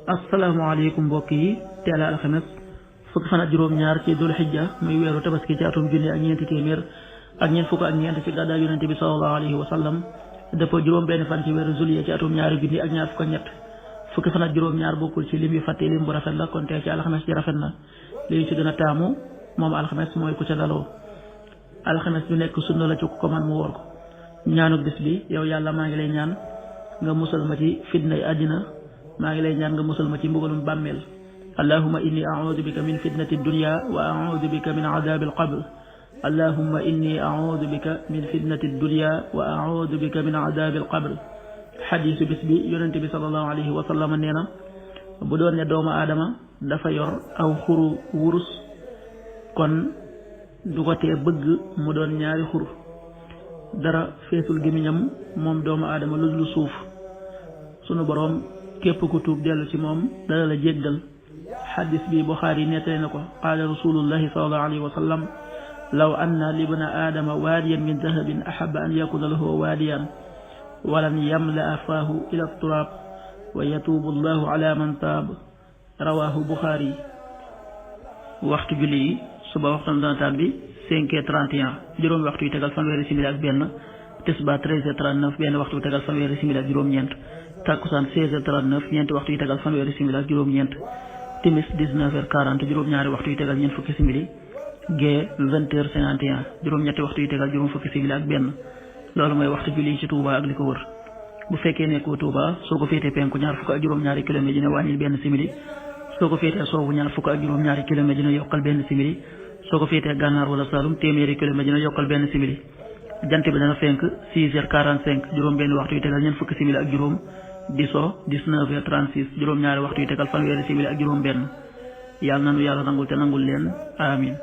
asalaamaaleykum mbokk yi teel a alxames fukki fan ak juróom-ñaar ci dul xijja muy weeru tabaski ci atum junni ak ñeenti téeméer ak ñeent fukk ak ñeent ci gàddaay yonente bi sallallahu alayhi wa sallam dëppoo juróom benn fan ci weeru juillet ci atum ñaari junni ak ñaar fukk ak ñett fukki fan ak juróom-ñaar bokkul ci lim yu fàtte lim bu rafet la kon tey ci alxames ji rafet na li ñu ci gën a taamu moom alxames mooy ku ca daloo alxames bi nekk sunna la ci ku ko man mu wóor ko ñaanu bis bi yow yàlla maa ngi lay ñaan nga musal ma ci fitnay àddina maa ngi lay ñaan nga musal ma ci mbugalum bàmmeel allahumma inni a'udhu bika min fitnati dunya wa a'udhu bika min adhabi al-qabr allahumma inni a'udhu bika min fitnati dunya wa a'udhu bika min adhabi al-qabr xadiisu bis bi yonente bi sallallahu alayhi wa sallam nee na bu doon ne doomu aadama dafa yor aw xuru wurus kon du ko tee bëgg mu doon ñaari xur dara feesul gémmiñam moom doomu aadama lu dul suuf sunu boroom képp ku tuub dellu ci moom dana la jéggal xadis bi Buxaari nettali na ko qaala rasulullahi sallallahu alayhi wa sallam law anna libna aadama waadiyan min dahabin ahaba an yakuna lahu waadiyan walan yamla faahu ila turaab wa yatuubu allahu ala man taab rawaahu Buxaari waxtu julli yi suba waxtaan dana tàbbi 5h31 juróomi waxtu yu tegal fanweeri simili ak benn tisbaar 13h39 benn waxtu yu tegal fanweeri simili ak juróom-ñeent takkusaan 16h39 ñeenti waxtu yu tegal fanweeri simili ak juróom-ñeent timis 19h40 juróom-ñaari waxtu yu tegal ñeent fukki simili gee 20h51 juróom-ñetti waxtu yu tegal juróom fukki simili ak benn loolu mooy waxtu julli ci Touba ak li ko wër bu fekkee nekkoo Touba soo ko féetee penku ñaar fukk ak juróom-ñaari kilomètre dina wàññil benn simili soo ko féetee soowu ñaar fukk ak juróom-ñaari kilomètre dina yokkal benn simili soo ko féetee gànnaar wala Saloum téeméeri kilomètre dina yokkal benn simili jant bi dana fenk 6h45 juróom benn waxtu yu tegal ñeent fukki simili ak juróom di so 19h36 juróom-ñaari waxtu yu tegal fanweeri simili ak juróom benn yàlla nanu yàlla nangul te nangul leen amin